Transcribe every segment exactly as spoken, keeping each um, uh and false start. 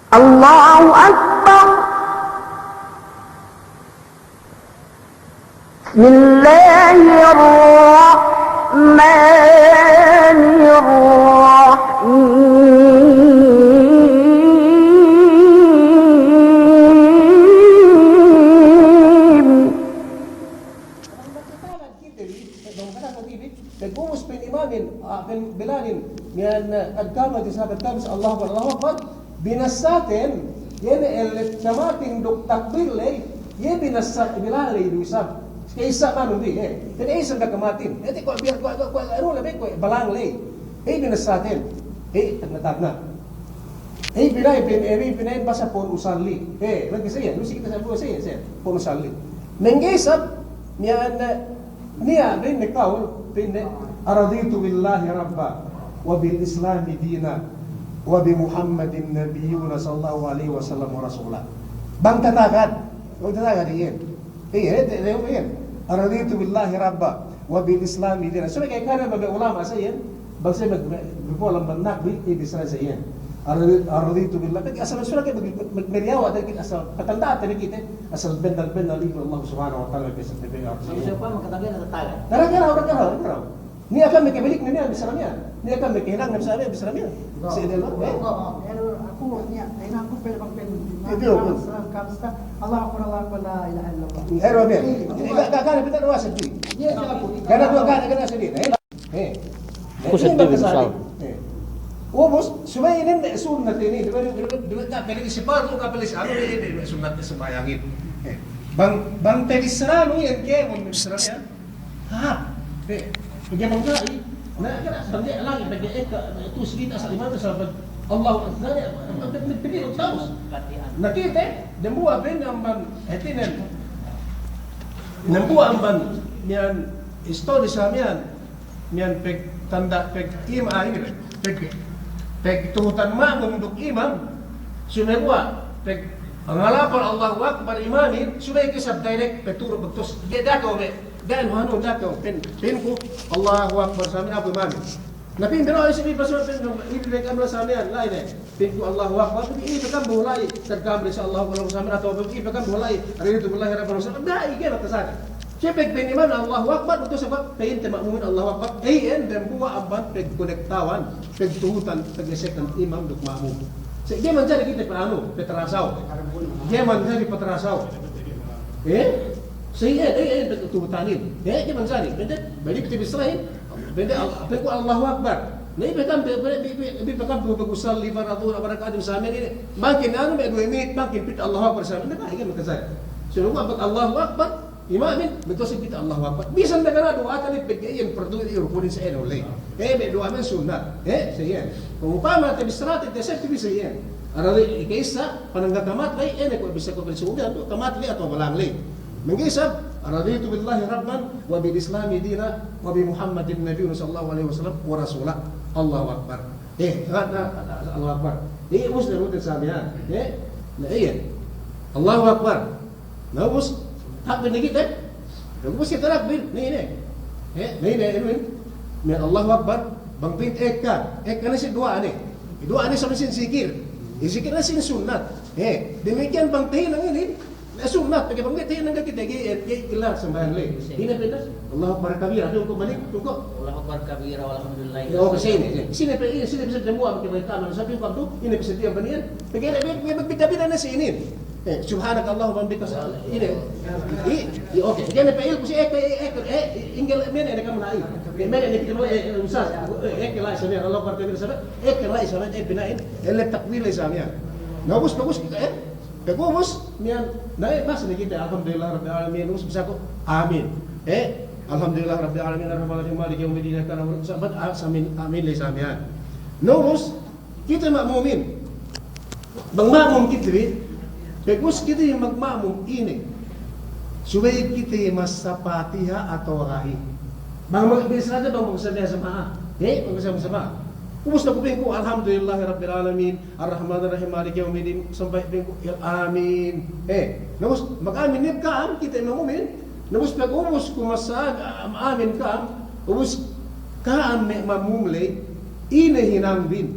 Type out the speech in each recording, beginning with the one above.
الله أكبر. بسم الله الرحمن الرحيم. Pag ubus pa'in imamin, ah, pa'in Bilalin, miya'an, eh, qad qamatis salah, qad qamatis salah, Allahu Akbar, Allahu Akbar, binassaten, iye ne ellet kamatin duk takbir ley, iye binassa Bilal ley du isab. Ka'issa manun bi, eh. Pa'in isab da kamatin. Eti kuwe' bi, kuwe', kuwe', kuwe', anu ley, kuwe' balang ley. Eh, binassaten. Eh, tagna'-tagna'. Eh, pina'in, pa'in, eh, pina'in basa pa'un usalli. Eh, lagi' siye, lu si kite sa' lu siye, siye. Pa'un usalli. Mengge isab, miya'an, eh, Niya' pa'inne kawul, pa'inne, "Araditu billahi rabba, wa bil islami dina, wa bi Muhammadin nabiyyuna sallallahu alaihi wasallam wa rasula." Bang tatagad, bang tatagad iyan. Iyan, iyan, iyan. "Araditu billahi rabba, wa bil islami dina." Subey ka'ekkahan me' ulama' sa iyan, bang siye mag-, mag-, magbo'o amban nakbi, iye bissara sa iyan. Aradi-, araditu billah. Pegge' asal sudah ke bagi, bagi, bagi awak dari kita asal, patanda'an dari kita, asal bennal-bennal iman Allah Subhanahu wa Ta'ala, bisa, bisa. Siye pa makatabi na tatala. Gara-gara, gara-gara, gara-gara. Niya' ka'am makabalik niya', bissara niya'. Niya' ka'am makahinang niya', bissara niya', bissara niya'. Enggak. Sa' iyan, eh? Enggak, enggak. Aku niya', eh, aku pe-, pe-, pe-, Itu, itu. Salam, salam, salam. Allahu Akbar, Allahu Akbar, la ilaha illallah. Eh, Romi. Iya. Enggak, enggak, enggak, enggak, enggak, enggak, enggak, enggak, enggak, enggak, Eh. Ku seddi bi misal. Eh. Ubus, subey inin me' sunnat inin, di balik, di balik, di balik, di balik, di balik, di balik, di balik, sunnat sambahayangin. Eh. Bang, bang tabissaranu iyan kēmon, tabissaranu iyan. Ha, pe, pegge' bang ga'i. Na, kan, bang ga'i lagi', pegge' ekka, tu sujud asal imam, asal bang, Allahu Akbar, ya, pegge', pegge' ta'us. Na kite, dembuwa' pe amban, hātinen. Dembuwa' amban, miya'an, istori sa miya'an. Miya'an pagtanda', pag-, im-, ah, inin, pag-, pagtuhutan ma'mum duk imam, sumeguwa', pag-, pangalapal Allahu Akbar imamin, subey ke isab direct, paturu' bagtus, ga'i, da'a kew me', ga'i, anu, da'a kew, pa'in, pa'inku, Allahu Akbar, sa miya'an aku imamin. Na pa'in, pero, isi, isi, isi, isi, isi, isi, isi, Pa'inku Allahu Akbar, pegge' iye pe ka'am bu la'i, tagkam bi sa Allahu Akbar, Allahu Akbar, atawa pegge' iye pe ka'am bu la'i, raditu billahi rabban wa sallam. Da'a, ga'i makajari. Siye pegge' pa'in imamin Allahu Akbar, betul sebab pa'inte ma'mumin Allahu Akbar. Iyan dembuwa' amban pagkonektawan, pagtuhutan, paggesekan imam duk ma'mum. Sa' ga'i manjari kite pe anu, patarasaw. Ga'i manjari patarasaw. Eh? Sa' iyan, eh, eh, pagtuhutanin. Eh, ga'i manjari. Pa'inte, balik te bissarahin. Pa'inte, Al-, pa'inku Allahu Akbar. Na iye pe ka'am, pe, pe, pe, pe, iye pe ka'am, pe, pe, usalli fardu, raka'atin sa miya'an inin. Bang ka'am anu, me' duwe minit, bang ka'am pa'inte Allahu Akbar sa miya'an. Na, iye makajari. Sumeguwa' pag Allahu Akbar, imamin, magtawassit pa'inte Allahu Akbar. Bisan ne ga' niya' duwa'atan, pegge' iyan fardu, iyan rukunin sa iyan uley. Eh, me' duwa'amin sunnat. Eh, sa iyan. Upama tabissarate, tasep te bi sa iyan. Arali, ka'issa, panangga kamat ley, eh, ne kuwe' bissā kuwe' pa'in sunnat, kamat ley atawa balang ley. Mangga' isab, "Raditu billahi rabban, wa bil islami dina, wa bi Muhammadin nabiyyun sallallahu alaihi wasallam wa rasula." Allahu Akbar. Eh, na, na, na, Allahu Akbar. Eh, ubus ne rutin sa miya'an. Eh, na iyan. Allahu Akbar. Na ubus, takbir ne kite. Na ubus kite takbir. Na ine. Eh, na ine, ine. Na Allahu Akbar. Bang pa'in ekka. Ekka ne si duwa'a ne. Duwa'a ne sa miya'an zikir. Zikir ne si sunnat. Eh, damikkiyan bang tahinang inin. Na sunnat, pegge' bang ga'i tahinang kite, ga'i, ga'i, ga'i kite sambahayang ley. Ine pe inin, Allahu Akbar kabira, atu ku balik, atu ku. Allahu Akbar kabira, walhamdulillah. Ya, oke, sine, sine. Sine pe, sine pe sa' dembuwa' pegge' balik taman, sa' pe ku abdu, ine pe sa' diya' baniyan. Pegge' ine, pegge' bida-bida ne si inin. Eh, subhanakallahumma wa bihamdika, ine. I, i, oke. Ine pe ilku si, eh, eh, eh, eh, ingge, mene ne kamu la'i. Mene ne kamu, eh, eh, usas. Eh, eh, la'i sa miya'an, Allahu Akbar kabira sa miya'an. Eh, la'i sa miya'an, eh, pina'in. Eh, le takbir la'i sa miya'an. Na ubus, na ubus, eh. Pag ubus, miya'an, na, eh, basa ne kite, "Alhamdulillahi rabbil alamin," ubus bissā ku, "Amin." Eh, "Alhamdulillahi rabbil alamin, arrahmanir rahim, maliki yaumiddin, iyyaka na'budu wa iyyaka nasta'in," sa, ah, sa amin, amin ley sa miya'an. Na ubus, kite ma'mumin. Bang ma'mum kite bi, pag ubus kite magma'mum ine. Subey kite masa Patiha atawa ga'i. Bang mag-, bisan hadja bang magbasa Patiha sama'a. Eh, magbasa Patiha sama'a. Ubus na ku pa'inku, "Alhamdulillahi rabbil alamin." Arrahmanir Rahim, Maliki Yaumiddin, sampay pa'inku, ya, amin. Eh, na ubus, mag-amin ne ka'am, kite ma'mumin. Na ubus, pag ubus ku masa, am-, amin ka'am, ubus ka'am me' ma'mum ley, ine hinangbin.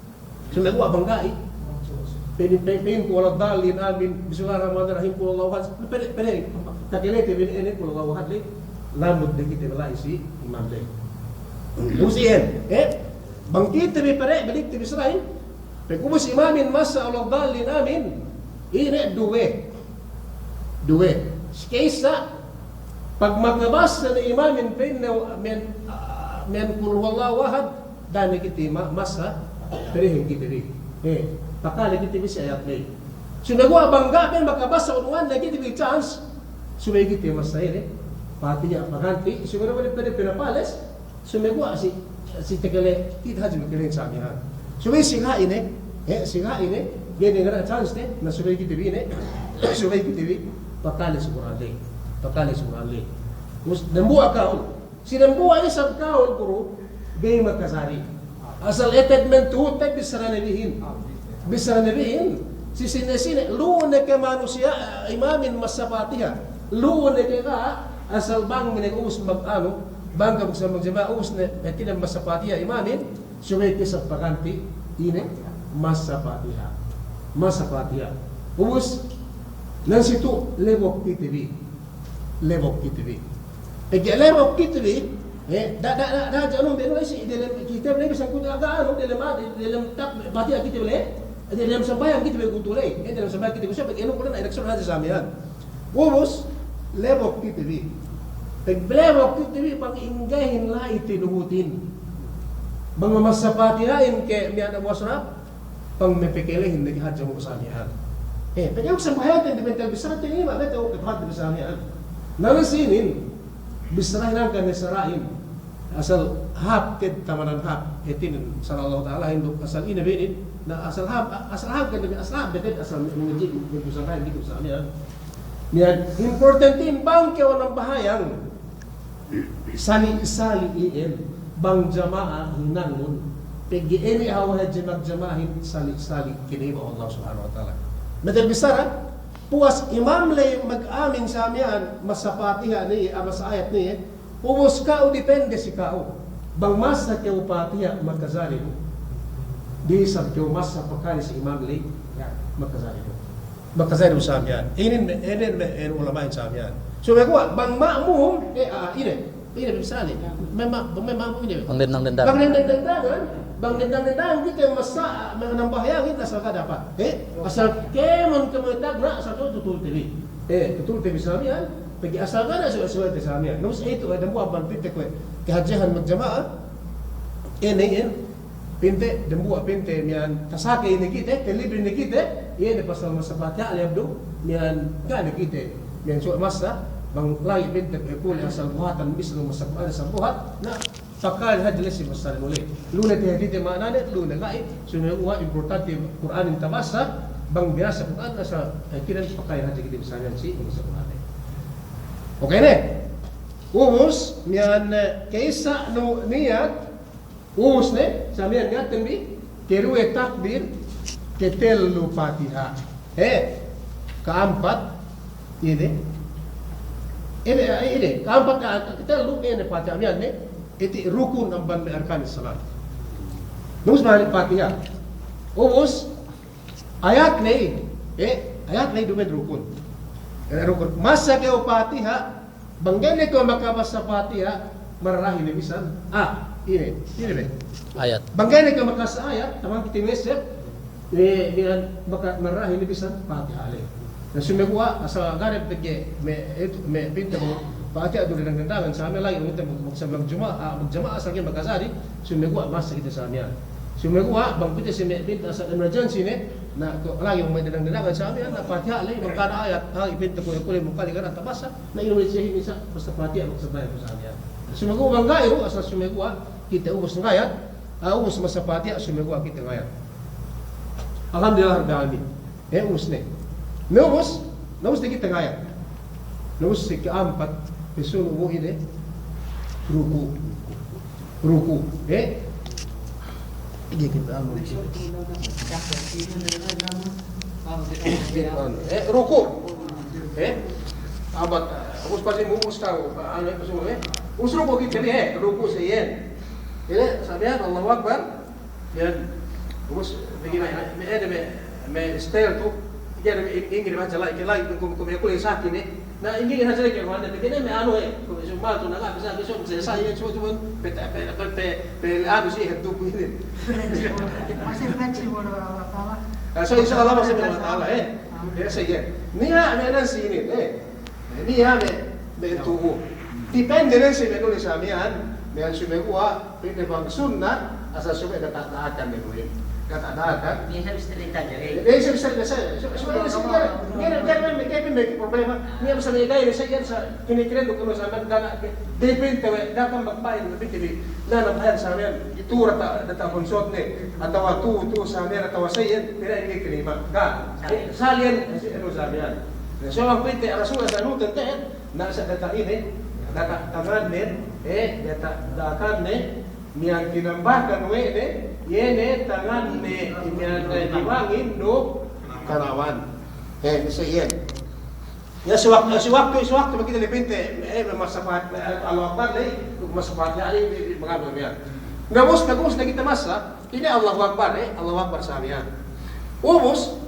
Sumeguwa' bang ga'i. Pa'in, pa'in, pa'in ku waladdallin, amin. Bismillahirrahmanirrahim, qul huwallahu ahad. Pede, pede. Takalete bi inin qul huwallahu ahad le. Lamud ne kite bi la'i si imam le. Ubus iyan, eh? Bang kite bi pede, balik te bi sarahin. Pa'in ku ubus imamin masa waladdallin, amin. Ine duwe. Duwe. Si ka'issa, pag makabassa ne imamin pa'inne, men, ah, men Qul huwallahu ahad, da'a ne kite ma-, massa, perehin kite bi. Eh, pakale kite bi si ayat ley. Sumeguwa' bang ga' pe makabassa, unuwan ne kite bi chance, subey kite massa ine, Patiha paganti', sumeguwa' pede, pede pinapales, sumeguwa' si, si takale, kite hadja makale sa miya'an. Subey si ga' ine, eh, si ga' ine, ga'i ne ga' chance te, na subey kite bi ine, subey kite bi, pakale si Kur'an ley, pakale si Kur'an ley. Mus, dambuwa' ka'u, si dambuwa' isab ka'u guru, ga'i makajari. Asal eted men tu'u te bissara Nabihin. Bissara Nabihin, si sine-sine, lu'u ne ke manusiya', imamin massa Patiha. Lu'u ne ke ga', asal bang mine ubus mag-anu, bang ke buksa magjama'a ubus ne, hātinen massa Patiha imamin, subey kite isab paganti', ine, massa Patiha. Massa Patiha. Ubus, nan situ, lebok kite bi. Lebok kite bi. Pegge' lebok kite bi, eh, da, da, da, da, hadja anu, belu isi, delem kite bi, bisan kutu aga anu, delem, delem tak, Patiha kite bi le, delem sambahayang kite bi kutu le, eh, delem sambahayang kite bi, so, pegge' anu, kutu na, eleksyon hadja sa miya'an. Ubus, lebok kite bi. Pegge' lebok kite bi, bang inggehin la'i tinuhutin. Bang mamassa Patihahin ke miya'an Abu Asraf, bang mapakalehin ne ke hadja mu sa miya'an. Eh, pegge' sambahayang te, di bentel bissara te, ine ma, bete, oke, Tuhan te bissara miya'an. Na, na sinin, bissarahin hangkan ne sara'in. Asal hāp, ted tamanan hāp. Hātinen, sara' Allahu Ta'alahin duk, asal ine be inin. Na, asal hāp, asal hangkan ne, asal hāp, bete, asal mengaji, mengaji sarahin gitu, sa miya'an. Miya'an, importantin bang kew nambahayang. Sali'-sali' iyan, bang jama'a hinangun, pegge' ine hawal hadja magjama'ahin sali'-sali' kinaiba Allah Subhanahu wa Ta'ala. Mete bissara, puwas imam ley mag-amin sa miya'an, massa Patiha ne, a massa ayat ne, ubus ka'u depende si ka'u. Bang massa kew Patiha makajari du. Di isab kew massa pakale si imam ley, makajari du. Makajari du sa miya'an. Inin me', inin me', inin ulama'in sa miya'an. Sumeguwa' bang ma'mum, eh, ah, ine. Ine, misali. Me' ma', me' ma'mum ine. Bang dendang-dendangan. Bang dendang-dendangan. Bang dendang-dendangan kite massa, me' nambahayangin asal ga' dapat. Eh, asal kēmon, kēmon tagna', asal tutul te bi. Eh, tutul te bi sa miya'an. Pegge' asal ga' na suwa-suwa te sa miya'an. Nus itu, eh, dambuwa' amban pite kuwe'. Kahadjehan magjama'a. Ine, ine. Pinte, dambuwa' pinte miya'an tasake ne kite, telibri ne kite, iye ne pasal massa Patiha ley abdu, miya'an ga' ne kite, miya'an suwa' massa, bang la'i pinte kule' asal buhatan, misal massa Kur'an asal buhat, na, pakale hadja ley si massa ley. Lu'u ne te hadite ma'anane, lu'u ne la'i, sumeguwa' importante Kur'anin tabassa, bang biyasa Kur'an asal, eh, kite pakale hadja kite misalnen si massa Kur'an. Oke ne? Ubus, miya'an, eh, ka'issa nu niyat, Ubus ne, sa miya'an niyatten bi, keduwe takbir, ketellu Patiha. He, ka'ampat, ine, ine, ine, ka'ampat, ka-, ketellu, ine Patiha miya'an ne, iti rukun amban me' arkanis salat. Ubus ma'ane Patiha. Ubus, ayat ley, eh, ayat ley duma'in rukun. Eh, rukun. Masa kew Patiha, bang ga'i ne kew makabassa Patiha, mararahi ne bisan. Ah, ine, ine be. Ayat. Bang ga'i ne kew makabassa ayat, taman kite mesep, eh, bisan maka-, mararahi ne bisan Patiha ley. Na sumeguwa' asal ga' ne pegge' me', itu, me' pinte mu Patiha du dendang-dendangan, sa me' la'i, unu te mu, mu, sa me' juma-, ah, jama'a asal ga'i makajari, sumeguwa' masa kite sa miya'an. Sumeguwa' bang pinte si me' pinte asal emergency ne, na, ko' la'i me' dendang-dendangan sa miya'an, na Patiha ley, bang ga' ne ayat, ha, pinte kule-kule mu kali ga' ne tabassa, na inu me' siye misa, basta Patiha, basta Patiha, basta Patiha. Sumeguwa' bang ga'i du, asal sumeguwa' kite ubus ngayat, ah, ubus masa Patiha, sumeguwa' kite ngayat. Alhamdulillah Rabbil Alamin. Eh, ubus ne. Na ubus, na ubus ne kite ngayat. Na ubus si ka'ampat, pesunu' mu ine, ruku'. Ruku', eh? Ige kite anu. Eh, ruku'. Eh? Abat, ubus pasi mu ubus ka'u, anu, ubus, eh? Ubus ruku' kite, eh, ruku' sa iyan. Ine, sa miya'an, Allahu Akbar. Iyan, ubus, pegge' ine, me', ine, me', me' style tu. Iyan, me', ingge, me' hadja la'i, ke la'i, kum, kum, kule' saki ne. Na, ingge hadja ley ke mane, pegge' ne me' anu, eh, ko' me' summa tu, na ga' bisa, bisa, bisa, saya, cuma, cuma, pe, pe, anu si, eh, tubuh ini. Masih ngaji, wala, wala, wala. Ah, so, insya Allah, masa Allah Ta'ala, eh. Ya, sa iyan. Niya', me' nan si inin, eh. Niya', me', me' tu'u. Depende nan si me' nuli sa miya'an, miya'an sumeguwa', pa'inte bang sunnat, asal subey daka'-daka'an ne buhin. Daka'-daka'an. Niya' sa bisan ita jari. Eh, sa bisan, sa, sa, sa, sa, sa, sa, sa, sa, sa, problema. Niya' sa me' ga'i ne sa iyan sa, kinikilen du kunu' sa miya'an, daka', depende we', daka' magpa'in, depende we'. Na, na, bayan sa miya'an, itu data, data bonsot ne, atawa tu, tu sa miya'an, atawa sa iyan, pira ini kelima. Ka, eh, sa iyan, si, anu sa miya'an. Na, so, ang pa'inte, Rasul, sa anu, tente, eh, na, sa data inin, data tangan ne, eh, data, data ne, miya'an tinambakan we' ne, iye ne tangan ne, miya'an, eh, dibangin, du, karawan. Eh, sa iyan. Ya, si waktu, si waktu, si waktu makite ne pa'inte, eh, masa pahat, eh, Allahu Akbar, eh, masa pahat, ya, eh, eh, magana miya'an. Ubus, ubus ne kite masa, inin Allahu Akbar, eh, Allahu Akbar sa miya'an. Ubus,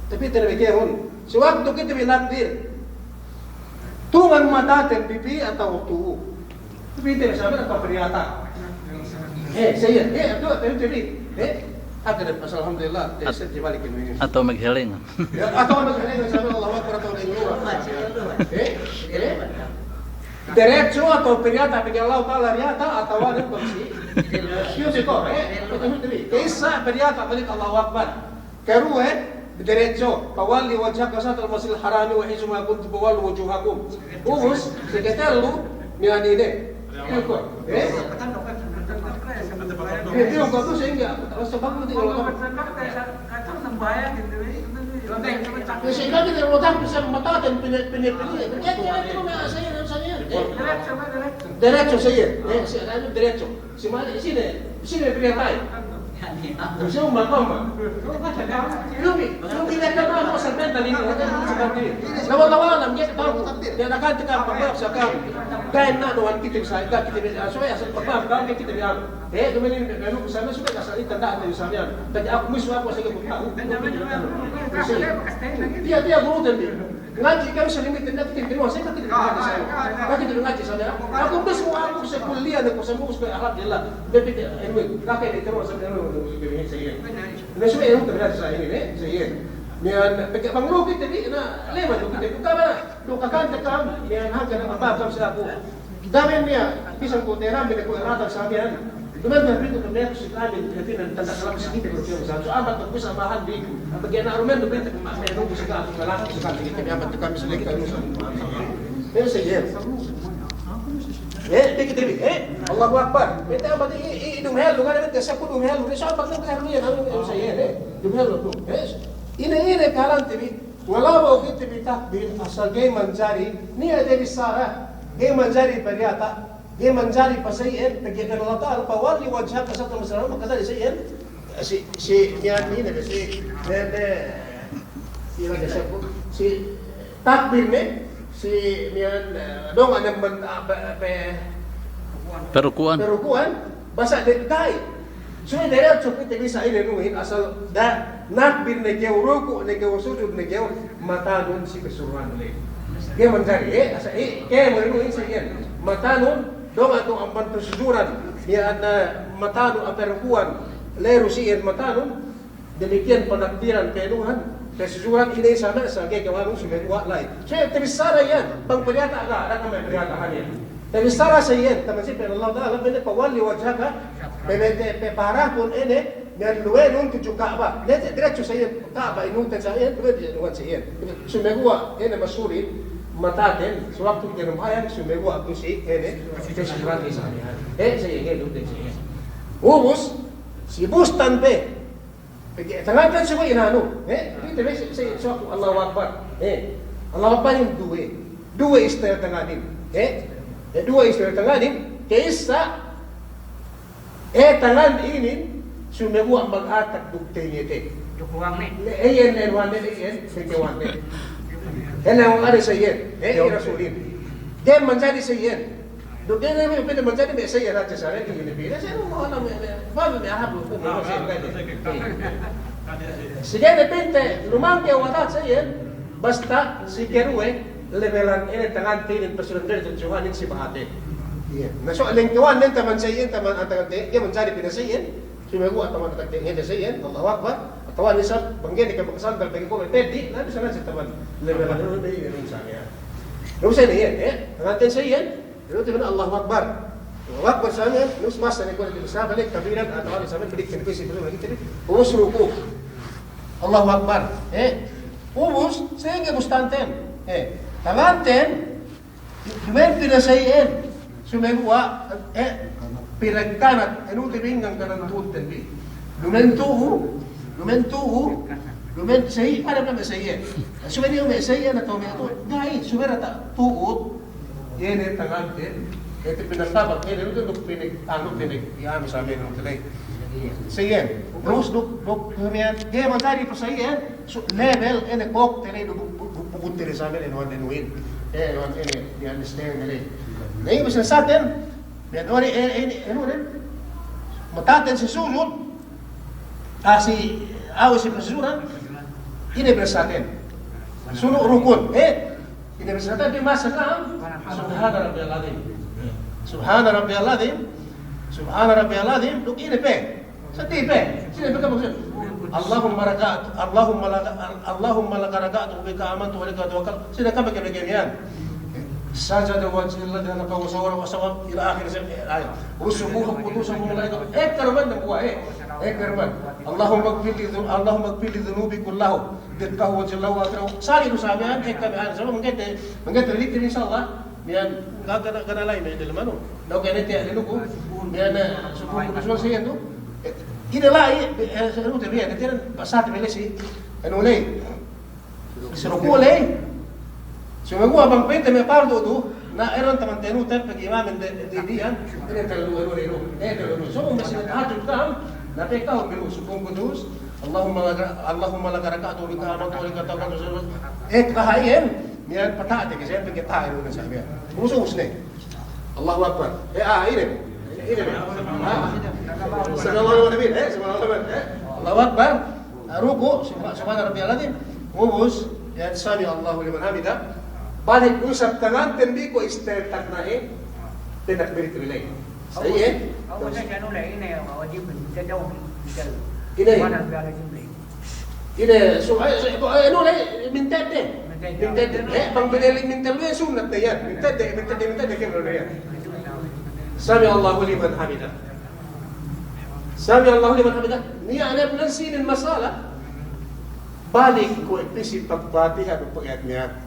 tapi tene bekehun, si waktu kite bi takbir, tungan mataten bi pī atawa tu'u. Pī te bi sa miya'an atawa pī diyata'. Eh, sa iyan. Eh, atu, atu, atu, eh. Atu, atu, pas alhamdulillah. Eh, sa iyan, balik ini. Atawa maghelengan. Ya, atawa maghelengan sa miya'an, Allahu Akbar, atawa maghelengan. Eh, eh. Derecho atawa pī diyata', pegge' Allahu Ta'ala diyata', atawa ne pagsi. Yo, si ko, eh. Atu, atu, atu. Ka'issa pī diyata', balik Allahu Akbar. Karuwe, derecho, "Fawallu wajhaka shatral masjidil harami wa haythu ma kuntum fawallu wujuhakum." Ubus, si katellu, miya'an ine. Tiyu' ko', eh? Eh, tiyu' ko' tu sehingga, rasa bagus di Allah. Ya, sehingga kita Allah Ta'ala bisa mataten pine, pine, pine. Derecho sa iyan, eh, si, anu, derecho. Si mali, sine, sine pī diyata'. Sine umma, umma. Lumi, lumi ne kama mo sa benta ni, na wala wala, nge' tahu. Ya, na kan te kan, pagpaham sa kan. Ga'i na, no, wan kite sa, ga'i kite sa, so, ya, sa pagpaham, ga'i kite sa. Eh, duma'in ne, ne, ne, sa, sa, sa, sa, ita, da, sa, sa, sa, aku mismu aku sa, aku tahu. Tiya', tiya', guru tadi. Ngadji' kami sa limit, ngadji' kami sa limit, ngadji' sa limit. Aku bes mu aku sa kuliah ne, ku sa mu sa, alhamdulillah. Bebe, anyway, kakek ne terus sa limit, sa limit. Na sa limit, sa limit. Miya'an, pegge' bang lu kite bi, na, lima lu kite bi. Kama, lu kakante kam, miya'an hangkan apa kam sa aku. Damen niya', bisan ku teram bi ne ku eratan sa miya'an. Dumen niya' bitu ku meku si kami, hātinen tanda' kalam si kite ku sa. So amat ku sa bahan bi. Pegge' na' dumen du bitu ku ma-, meku si kami, kalam si kami, kite bi amat ku kami si kami sa. Eh, sa iyan. Eh, dikit bi, eh, Allahu Akbar. Bete amat i, i, i, dumhelu, ngana bete sa ku dumhelu. Ni sa amat ku dumhelu iyan, anu, anu sa iyan, eh. Dumhelu tu. Eh, ine, ine kalam te bi. Ngalawa' kite bi takbir, asal ga'i manjari, niya' te bissara, ga'i manjari pariyata', ga'i manjari pasai'en, pegge' Allah Ta'ala, "Fawalli wajhaka shatral masjidil haram," makajari sai'en, si, si, niya' ine, si, ne, ne, si, si takbir ne, si, niya', eh, donga' ne men, ah, pe, pe, peruku'an. Peruku'an, basa de, ga'i. Subey derecho kite bi sa ine nuhin, asal da, nakbir ne kew, ruku' ne kew, sujud ne kew, matanun si pesujuran le. Ga'i manjari, eh, asal, eh, kemon nuhin sa iyan. Matanun, donga' tu amban pesujuran, iye ne matanun amban peruku'an, leru si iyan matanun, damikiyan panakbiran, penuhan, pesujuran, ine sa me' sa ga'i kewanun sumeguwa' la'i. Subey tabissara iyan, bang pariyata' ga', da'a kami pariyata' haniya. Tabissara sa iyan, taman si pa'in Allah Ta'ala, pa'inne, "Fawalli wajhaka," pa'inne, pe, pe, paharapun ine, niya' luwenun tudju Ka'ba. Niya' derecho sa iyan, Ka'ba inuten sa iyan, luwenun tudju sa iyan. Sumeguwa', ine masulit, mataten, sewaktu kite nambahayang, sumeguwa' tu si, ine, pesujuran sa iyan. Eh, sa iyan, inuten sa iyan. Ubus, si bustan pe, pegge' tangan kan sumeguwa' inanu, eh? Kite bi si, si, si waktu Allahu Akbar, eh? Allahu Akbar in duwe, duwe style tanganin, eh? Eh, duwe style tanganin, ka'issa, eh, tangan inin, sumeguwa' mag-atak duk tengete. Duk luwang ne. Le, eh, iyan, eh, luwang ne, eh, iyan, tengete luwang ne. Eh, luwang ne sa iyan, eh, Rasulin. Ga'i manjari sa iyan. Duk ine me' pa'inte manjari me' sa iyan hadja sa iyan, ine pa'inte sa iyan, me', me', me' ahab, me', me', me', me'. Sige ne pa'inte, lumangke wadat sa iyan, basta si keruwe, lebelan ine tangan te inin pesuran dari Tuhan inin si bahate. Iye. Na so lengkewan nen taman sa iyan, taman antakan te, ga'i manjari pa'inte sa iyan, sumeguwa' taman antakan te, ine sa iyan, Allahu Akbar. Kawan isab, bang ga'i ne ke makasandal, bang ga'i ne peddi', na bisan hadja taman. Level anu, na iye, na iye, na iye. Na usay ne iyan, eh? Tanganten sa iyan, iyan, Allahu Akbar. Allahu Akbar sa iyan, na usay masa ne kuwe' ne, sa balik, kabiran, atawa sa balik, balik, balik, balik, balik, balik, ubus ruku'. Allahu Akbar, eh? Ubus, sa iyan, ubus tanganten, eh? Tanganten, duma'in pinasay'en, sumeguwa', eh, pinagkanat, anu te bi, ngan kanan tu'ut te bi. Duma'in tu'u, duma'in tu'u, duma'in sayi', anu ne me' sayi'en. Subey ne me' sayi'en atawa me' tu'u, ga'i, subey rata tu'ut, iye ne tanganten, eh, te pinagtabak, iye ne, duk pinag-, anu, pinag-, iye, anu, samen, anu, te bi. Sayi'en. Terus duk, duk, kemudian, ga'i mantad du sayi'en, Su-, level ine kōkte ne du bu-, bu-, bu-, bukutte ne samen ine wan ine win. Eh, wan ine, iyan ine ne. Na iye bisan saten, iyan ori, eh, ine, ine, ine. Mataten si sujud, ah, si, awe' si pasujudan, ine bisan saten. Sunu' rukun, eh, ine bisan saten, di masa ka, Subhana Rabbiyal Azim. Subhana Rabbiyal Azim. Subhana Rabbiyal Azim, duk ine pe. Seddi pe. Sine pe ka maksud? Allahumma raka'tu, Allahumma laka, Allahumma laka raka'tu wa bika amantu wa alayka tawakkaltu. Sine ka pe ke, ke iyan. Sajada wajhiyalladhi khalaqa wa sawwara wa sawwa ila akhir ayat. Wa subbuha quddusun malaikatu. Eh, karban dan buwa, eh. Eh, karban. Allahumma ighfir li dhun-, Allahumma ighfir li dhunubi kullaha. Diqqaha wa jallaha wa akhiraha. Sali' du samen, eh, karban. Sama mangkete, mangkete dikir, insya Allah. Miyan, ga', ga', ga' ne la'i me' dalem anu. Daw kene tiya' diluku. Miyan, eh, subbuha quddusun siye tu. Eh, ine la'i, eh, anu te miyan, tiya' basate me' lesi. Anu la'i. Si ruku' la'i. Sumeguwa' bang pa'inte me' pardu tu. Na, iyan taman tenu te pegge' imamen de, de, de iyan. Ine telu, anu, anu. Eh, telu, anu. So, masi tahajjud ka'am. Na, pe ka'am bilu subbuha quddusun. Allahumma laka, Allahumma laka raka'tu wa bika amantu wa alayka tawakkaltu. Eh, kahayen. Miyan pata'te ke, siye pegge' ta'te ne sa miyan. Ubus, ubus ne. Allahu Akbar. Eh, ah, ine. Ine. Ah. Sami'allahu liman hamidah. Eh, sami'allahu liman. Eh. Allahu Akbar. Ah, ruku', subha-, subhana rabbiyal azim. Ubus, iyan sami'allahu liman hamidah. Balik du isab tanganten bi kuwe' istetak na'e. Tenak birit rilay. Sa iye. Awa, sa anu le, ine, wajib, ine. Subhana rabbiyal azim le. Ine, su-, eh, su-, eh, anu le, mintedde. Mintedde. Mintedde. Eh, bang bineli mintedde, sunnat ne iyan. Mintedde, mintedde, mintedde, kēmon iyan. Sami'allahu liman hamidah. Sami'allahu liman hamidah. Niya' ne bulan sinin masala. Balik kuwe' pī si pagpatiha du pagayat niya'.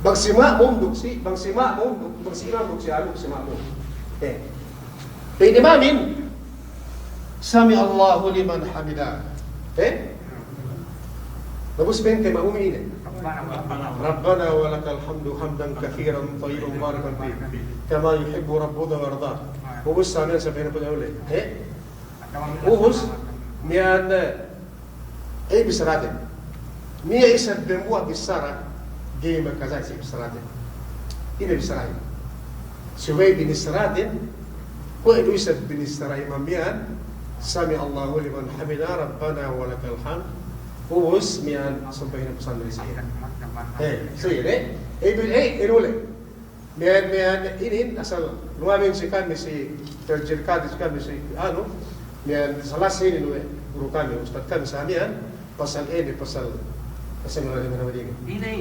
Bang si ma'mum duk si, bang si ma'mum duk, bang si imam duk si anu, si ma'mum. Eh. Pa'in imamin, sami'allahu liman hamidah. Eh? Ubus pa'inte ma'mum ine. Rabbana wa lakal hamdu hamdan kathiran tayyiban mubarakan fih. Kama yuhibbu rabbuna wa yardah. Ubus sa miyan sampay ne punya ule. Eh? Ubus, miyan, eh, Ey, bissaraten. Niya' isab dembuwa' bissara, ga'i makajari si bissaraten. Ine bissarahin? Subey binissaraten, kuwe' du isab binissara imam iyan, sami'allahu liman hamidah, rabbana wa lakal hamd. Ubus, miyan, sampay ne pesan dari siye. Eh, siye, eh? Ey, bi-, ey, ey, dule. Miyan, miyan, inin asal luwamin si kami si terjil kami si kami si anu, miyan salas inin we' guru kami, ustad kami sa miyan, pasal inin, pasal, pasal luwamin na inin. Ine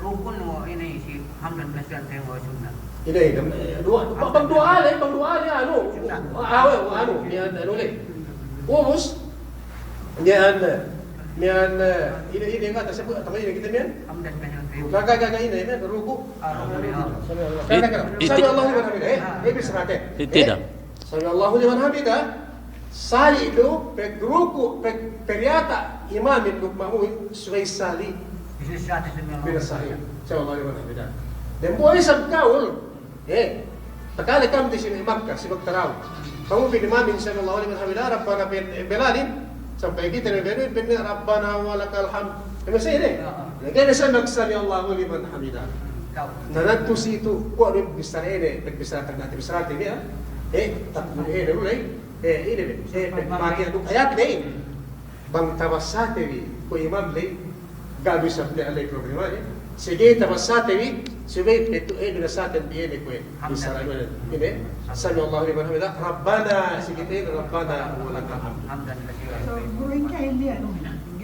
rukun we' ine si hamdan nasihan temba sunnat. Ine, ine, duwa, bang duwa ale, bang duwa ale, anu. Sunnat. Awe, anu, miyan, anu le. Ubus, miyan, miyan, ine, ine, kata siye, tama ine kite miyan? Hamdan nasihan temba. Kaka, kaka, ine, miyan, ruku'. Sami'allahu liman hamidah. Eh, eh, bissaraten. Tidak. Eh? Sami'allahu liman hamidah. Sali' du, pagruku', pag-, pagriyata' imamin duk ma'mumin, subey sali'. Bissaraten. Sami'allahu liman hamidah. Dembuwa' isab kawul. Eh, takale kam di sini Makkah, si Makkah raw. Kamu bin imamin sami'allahu liman hamidah, Rabbana bil-, bilalin, sampay kite ne bilalin, bin Rabbana wa lakal hamd. Ine sa ine? Lagi ne sa mag-, sami'allahu liman hamidah. Na natu si itu, kuwe' du bissara ine, bissara tagna' bissara tini, ah. Eh, takbir ine, dulay. Eh, ine, eh, pagpatiha duk ayat ne. Bang tabassate bi, kuwe' imam ley, ga' du isab ne alay problema ne. Sige tabassate bi, subey petu, eh, binassaten bi ine kuwe'. Bissara ine, ine, sami'allahu liman hamidah, Rabbana, sige te, Rabbana wa lakal hamd. So, guru, in ka hindi, ano,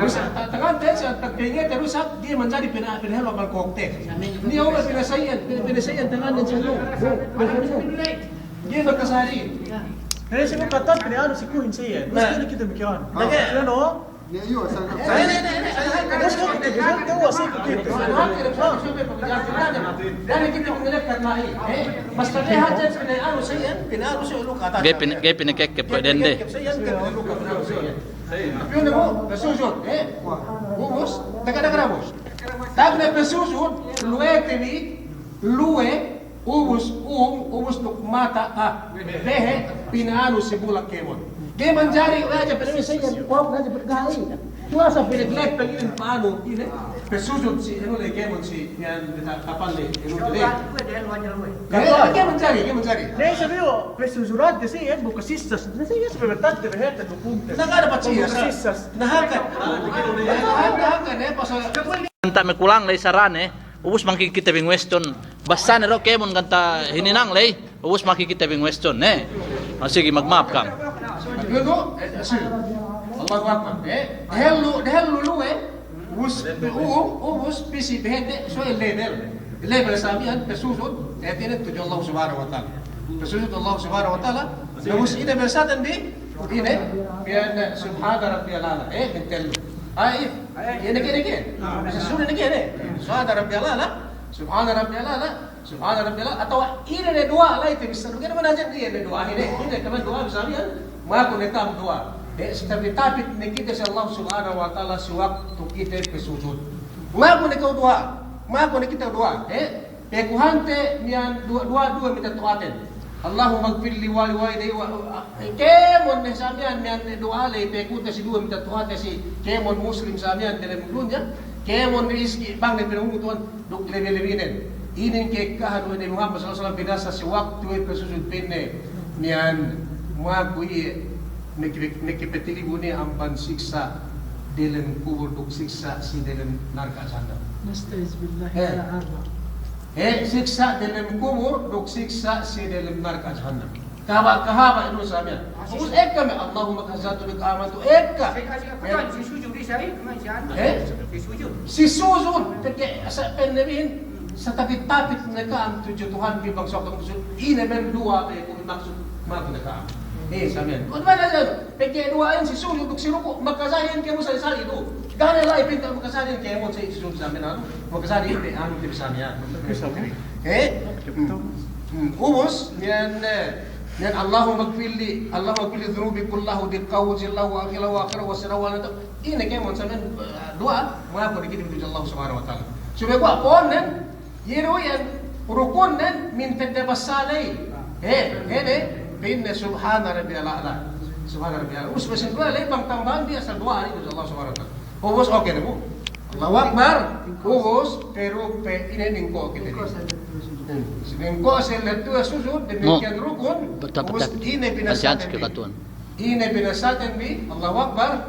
Rusak, ta-, tangante sa' pagpingete rusak, ga'i manjari pina-, pinahellu amban kōkte. Niya' uwe pinasayan, pina-, pinasayan tangante sa' lu. Ga'i makasari. Pinasayan katan, pinaanu si kuhin sayan. Mesti kite mikiran. Lagi. Ano? Ga'i pin-, ga'i pinakekep dende. Piyun ne bu, pasujud, eh? Ubus, daga-daga ubus. Tagne pasujud, luwe te bi, luwe, Ubus, um, ubus duk mata, ah, behe, pinaanu si bulak kēmon. Ga'i manjari, we' hadja pinaanu si, kōk hadja pinaanu. Tu'u sa' pinaglepeng inin pa'anu, ine, pasujud si, anu le kēmon si, iyan, beta, kapal le, anu le. Ga'i, ga'i manjari, ga'i manjari. Ga'i sabihin, pasujud hadja si, iyan, bu kasissas. Na si, iyan, sabihin, tante, behe, tante, bu punte. Na, ga'i dapat si, bu kasissas. Na, haka. Haka, haka, ne, pasal. Anta' me' kulang ley sarane, ubus mangkikite bi ngwestion. Basane ro kēmon ganta' hininang ley, ubus mangkikite bi ngwestion, ne. O, sige, magma'ap kam. Allahu Akbar. Eh, dehellu, dehellu luwe, ubus, u-, ubus pī si behete, so level. Level sa' miya'an, pasujud, eh, ine tudju Allah Subhanahu wa Ta'ala. Pasujud Allah Subhanahu wa Ta'ala, ubus ine besaten bi, ine, miya'an, subhana rabbiyal a'la, eh, mintellu. Ay, Iye ne ke, ne ke. Sujud ne ke, ne. Subhana rabbiyal a'la, subhana rabbiyal a'la, subhana rabbiyal a'la. Atawa ine ne du'a la'i te bissā. Kēmon hadja iye ne du'a ine. Ine kēmon du'a bissā iyan. Maku ne kam du'a. Eh, si tapit-tapit ne kite si Allah Subhanahu wa Ta'ala si waktu kite pasujud. Maku ne kam du'a. Maku ne kite du'a. Eh, Pekuhante miya'an duwa, duwa, duwe mitatu'aten. Allahumma ighfir li wa li walidayya wa, kēmon ne sa' miya'an, miya'an du'a ley pekute si duwe mitatu'ate si kēmon muslim sa' miya'an delem dunya, kēmon rizki' bang ne pinangungut Tuhan duk lebe-lebinen. Inin ka'ekkahan we' Nabi Muhammad sallallahu alaihi wasallam binassa si waktu we' pasujud pa'inne miya'an maku iye Meke, meke patilibu ne amban siksa' delem kubul duk siksa' si delem narka' jahannam. Nasta'iz billahi. Eh. Ta'ala. Eh, siksa' delem kubul duk siksa' si delem narka' jahannam. Kahaba', kahaba' inu sa' miya'an. Ubus ekka me', Allahumma laka aslamtu wa bika amantu, ekka. Eh? Si sujud, pegge' sa' pa'in Nabihin, sa' tapit-tapit ne ka'am tudju Tuhanbi bang sōng sujud, ine men du'a pe ku maksud, maku ne ka'am. Eh, sa' miya'an. Kuwe' du bang Pegge' duwa'in si sujud duk si ruku', makajari iyan kēmon sali-sali du. Ga' ne la'i pinta makajari iyan kēmon si sujud sa' miya'an, makajari iyan pe anu te bi sa' miya'an. Eh? Hmm. Hmm. Ubus, miya'an, eh, miya'an Allahumma ighfir li, Allahumma ighfir li dhunubi kullaha, dikkahu wa jillahu wa akhirahu wa akhirahu wa sirrahu wa alaniyatahu. Ine kēmon sa' miya'an, eh, du'a, maku ne kite tudju Allah Subhanahu wa Ta'ala. Subey kuwe' po'onnen, Iye du iyan rukunnen min tedde bassa ley. He, he ne, pa'inne subhana rabbiyal a'la. Subhana rabbiyal a'la. Ubus, bisan duwe ley bang tambahan bi asal duwe ley, Allah subhanahu wa ta'ala. Ubus, oke ne bu. Allahu Akbar. Ubus, peru, pe, ine ningko' kite bi. Hmm. Ningko' sellet duwe sujud, damikiyan rukun. Ubus, ine binasaten bi. Ine binasaten bi, Allahu Akbar.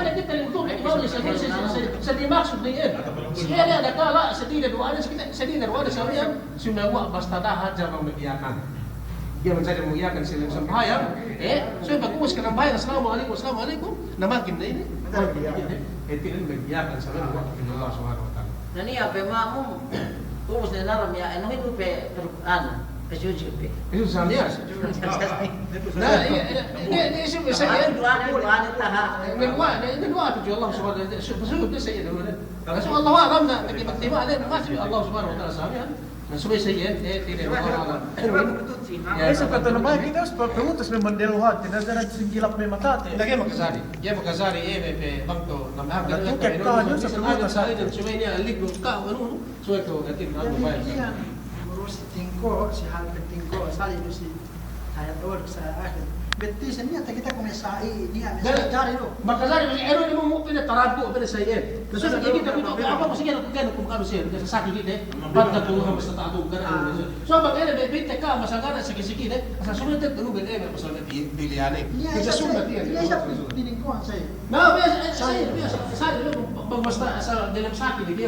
kite lingkung, imam, si, si, si, si, si, di maksud ne iyan. Si iyan ne dakala', si di ne duwa'an, si kite, si di ne duwa'an, si iyan, sumeguwa' basta da'a hadja bang mag-Iyakan. Iye manjari mag-Iyakan si lem sambahayang, eh, so pag ubus ke nambahayang, "Assalamu alaikum, assalamu alaikum," na makin ne inin, makin ne inin, eh, hātinen mag-Iyakan, sameguwa' Allah Subhanahu wa Ta'ala. Na niya' pe ma'mum, ubus ne naram ya, anu hitu pe, anu, pe sujud pe. Sujud sahwi. Na, iye, iye, iye, iye, iye, iye, iye, duwa'an, duwa'an, taha. Iye, duwa'an, iye, duwa'an tudju Allah Subhanahu wa Ta'ala. Sujud, sujud, iye, iye, duwa'an. Rasul, Allahu a'lam, na, na, tiba-tiba, na, masih Allah Subhanahu wa Ta'ala sami'an. Na, subey sa iyan, eh, tiya', Allahu a'lam. Iye, sa kata na baik, kita harus pe-, pemutus me' mandel hāti, na, na, singgilap me' matate. Na, ga'i makajari, ga'i makajari, eh, me', me', bang tu, na, na, na, tingkat na, ka, na, na, sa, na, pemutus sa, hāti. Subey niya', liku, ka, anu, anu. Subey tu, hāti, anu, baik. Iyan, urus tingko', si hal pe tingko', sali' du si Ayat dua, sa akhir. Betti sa niya' takita kuwe' me' sa'i, niya' me' sa'i jari du. Makajari, anu ne mu, mu pina tarabu', pina sa'i. Sa saki kite, kuwe' apa, saki kite, kuwe' kanu siye, saki kite. Fattaqullaha mastata'tum, kan anu. So, bang ine, be, betti ka, masagana, saki-saki kite. Asal sunnat, anu, be, be, asal be, bi-, bilihan ne. Niya' isa sunnat, niya' isa, tining ko, sa'i. Na, be, sa'i, be, sa'i, bang basta, asal dalam saki kite.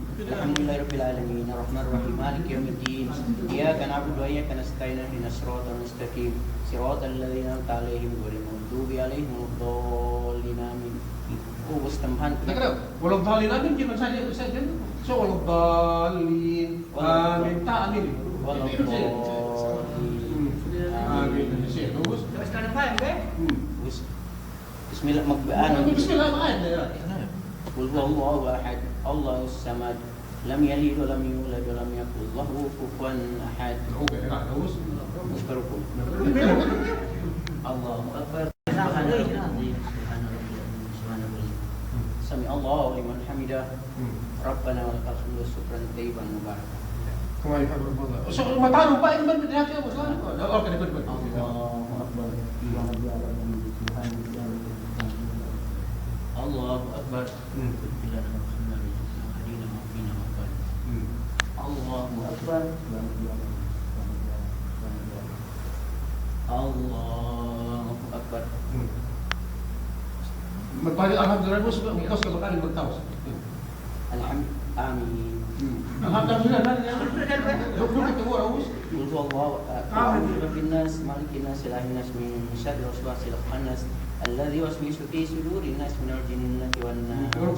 الحمد لله رب العالمين، الرحمن الرحيم، مالك يوم الدين، إياك نعبد وإياك نستعين، اهدنا الصراط المستقيم، صراط الذين أنعمت عليهم غير المغضوب عليهم ولا الضالين، آمين. Oh, Ustaz Muhammad. Nakada, wala dhalin, amin, gimana saja, saja. So, wala dhalin. Wala amin, ta amin. Wala dhalin. Hmm. Amin. Amin. Siya, bagus. Terus kada paham, be? Hmm. Bagus. Bismillah, mag-, anu. Bismillah, mag-, anu, ya. Qul huwallahu ahad, Allahus samad, lam yalid wa lam yulad wa lam yakul lahu kufuwan ahad. Bagus, bagus. Bagus, bagus. Allahu Akbar. سبحان ربي العظيم، سبحان ربي العظيم، سبحان ربي العظيم. سمع الله لمن حمده. Hmm. ربنا ولك الحمد شكرا طيبا مباركا. كما يحب ربنا. So, mataru pa in man bidhati Abu Salam. Oh, okay, good, good. الله أكبر. سبحان ربي العظيم. سبحان ربي العظيم. الله أكبر. Hmm. الحمد لله رب العالمين. Hmm. Allahu Akbar. Allahu Akbar. Hmm. Magpahali alhamdulillah, bus, bus, bus, bus, bus, bus. Alham-, amin. Hmm. Alhamdulillah, kan, ya? Duk, duk, itu, bus. Qul huwallahu ahad. Qul a'udhu birabbin nas, malikin nas, ilahin nas, min sharril waswasil khannas, alladhi yuwaswisu fi sudurin nas, minal jinnati wan nas. Hmm.